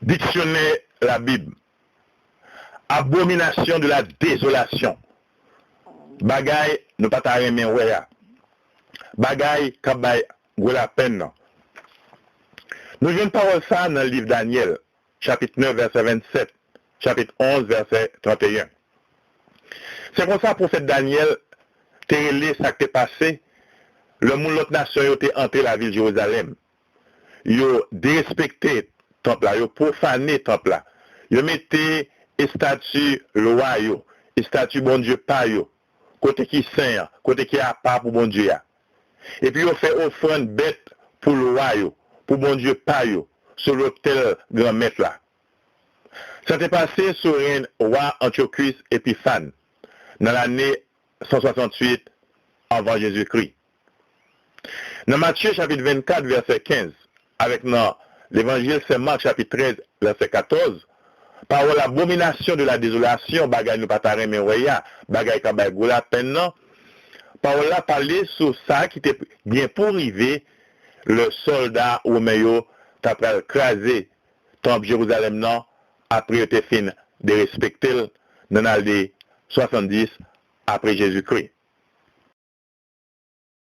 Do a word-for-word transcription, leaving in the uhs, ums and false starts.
Diksyonè Labib. Abomination de la désolation. Bagay nou pa ta renmen wè a. Bagay k ap bay gwo lapenn nan. Nou jwenn pawòl sa a nan liv Danyèl, chapit nèf, vèsè vennsèt, chapit onz, vèsè trannteyen. Se konsa pwofèt Danyèl te rele sa k te pase lè moun lòt nasyon yo te antre lavil Jerizalèm. Yo derespekte tanp la, yo pwofane tanp la. Yo mete estati lwa yo, estati Bondye pa yo, kote ki sen an, kote ki apa pou Bondye a. Epi yo fè ofrann bèt pou lwa yo, pou bondye pa yo, sou lotèl Granmèt la. Sa te pase sou rèn wa Antyochis Epifàn, nan lane san swasanntuit anvan Jezikri. Nan Matye chapit vennkat, vèsè kenz, avèk nan Levanjil Sen Mak chapit trèz, vèsè katòz, pawòl abominasyon de la dezolasyon, bagay nou pa ta renmen wè a, bagay k ap bay gwo lapenn nan, pawòl la pale sou sa ki te gen pou rive lè sòlda women yo ta pral kraze tanp Jerizalèm nan apre yo te fin derespekte l nan ane swasanndis apre Jezikri.